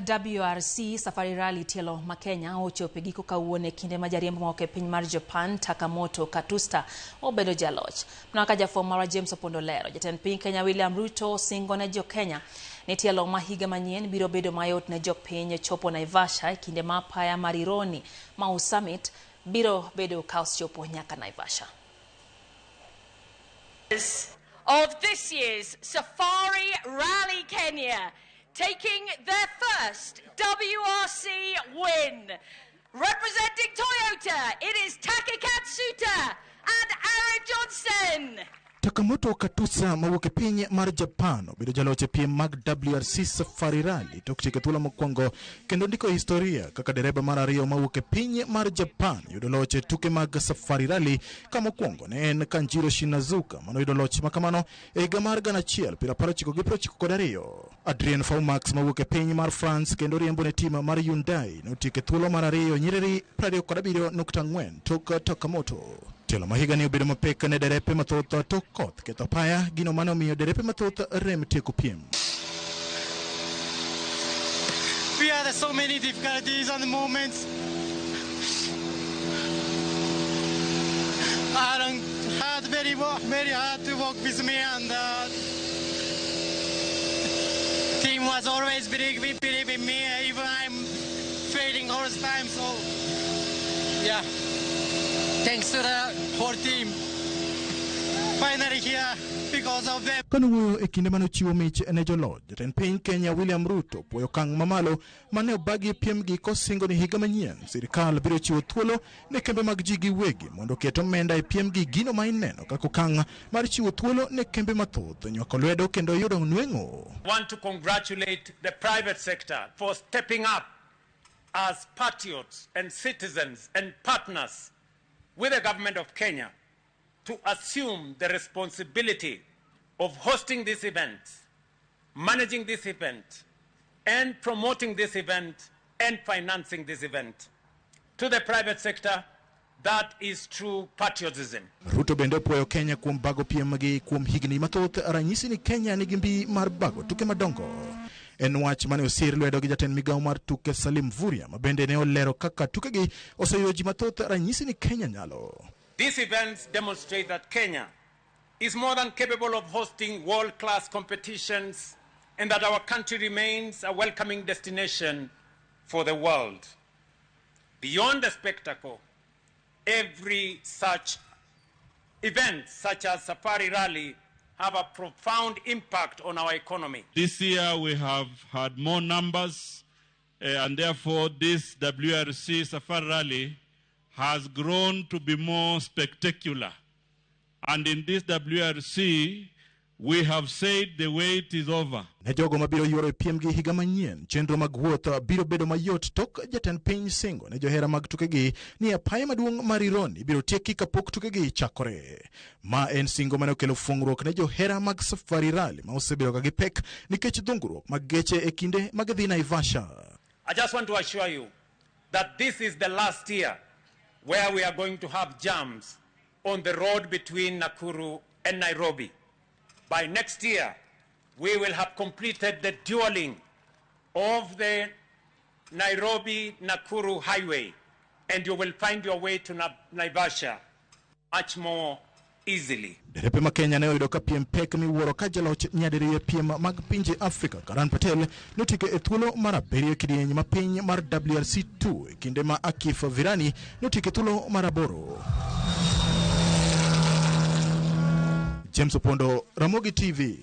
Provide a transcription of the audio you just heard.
WRC Safari Rally tielo ma Kenya ochopo e giko kawuono e kinde ma jariembo mawuok e piny mar Japan Takamoto Katsuta obedo jaloch. Mana kaka jafwambo marwa James Opondo lero, jatend piny Kenya William Ruto singo ne jo Kenya ni tielo ma higa manyien biro bedo mayot ne jopiny chopo Naivasha e kinde ma apaya mar Rironi Mau Summit biro bedo ka osechopo nyaka Naivasha. Of this year's Safari Rally Kenya, taking their first WRC win. Representing Toyota, it is Taka Katsuta and Aaron Johnston. Takamoto Katsuta mawuok e piny mar Japan obedo jaloch e piem mag WRC Safari Rally tok tieko thuolo mokwongo kendo ndiko historia kaka dereba mar ariyo mawuok e piny mar Japan yudo loch e tuke mag Safari Rally ka mokwongo ne en Kanjiro Shinazuka manoyudo loch makamano e higa mar 1992. Adrien Faumax mawuok e piny mar France kendo riembo ne tim mar Hyundai notieko e thuolo mar ariyo nyiriri 27.4 tok Takamoto. Tielo ma higani obedo mapek ne derepe mathoth tok koth ketho apaya gino mane omiyo derepe mathoth rem tieko piem. We had so many difficulties and moments. Aaron had very, very hard to work with me, and team was always believe in me, even I'm failing all the time. So yeah, thanks to the whole team. Finally here because of them. Kanowuoyo e kinde mane ochiwo mich ne joloch, jatend piny Kenya William Ruto puoyo okang' mamalo mane obagi e piemgi kosingo ni higa manyien sirikal biro chiwo thuolo ne kembe mag ji giwegi mondo oket omenda e piemgi, gino ma ineno kaka okang' mar chiwo thuolo ne kembe mathoth nywako lwedo kendo yudo nweng'o. I want to congratulate the private sector for stepping up as patriots and citizens and partners with the government of Kenya to assume the responsibility of hosting this event, managing this event, and promoting this event and financing this event. To the private sector, that is true patriotism. Ruto bende opuoyo Kenya kuom bago piem gi kuom higni mathoth, ranyisi ni Kenya nigi mbi mar bago tuke madongo. En wach mane osir lwedo gi jatend migawo mar tuke Salim Mvurya, ma bende ne olero kaka tukegi oseyudo ji mathoth, ranyisi ni Kenya nyalo. These events demonstrate that Kenya is more than capable of hosting world-class competitions and that our country remains a welcoming destination for the world. Beyond the spectacle, every such event, such as Safari Rally, have a profound impact on our economy. This year we have had more numbers, and therefore this WRC Safari Rally has grown to be more spectacular. And in this WRC, we have said the wait is over. Ne jogo mabiro yuoro e piem gi higa manyien, chenro mag wuoth biro bedo mayot tok jatend piny singo ne johera mag tukegi ni apaya maduong' mar Rironi biro tieki kapok tukegi chakore. Ma en singo mane okelo fuong'ruok ne johera mag Safari Rally ma osebedo ka gipek nikech dhungruok mag geche e kinde mag dhi Naivasha. I just want to assure you that this is the last year where we are going to have jams on the road between Nakuru and Nairobi. By next year, we will have completed the dualling of the Nairobi-Nakuru highway, and you will find your way to Naivasha much more easily. Derepe ma Kenya ne oyudo ka piem pek miwuoro ka jaloch nyadiriyo e piem mag pinje Afrika Karan Patel notieko e thuolo mar abiriyo e kidieny ma piny mar WRC2 e kinde ma Akif Virani notieko e thuolo mar aboro. James Opondo, Ramogi TV.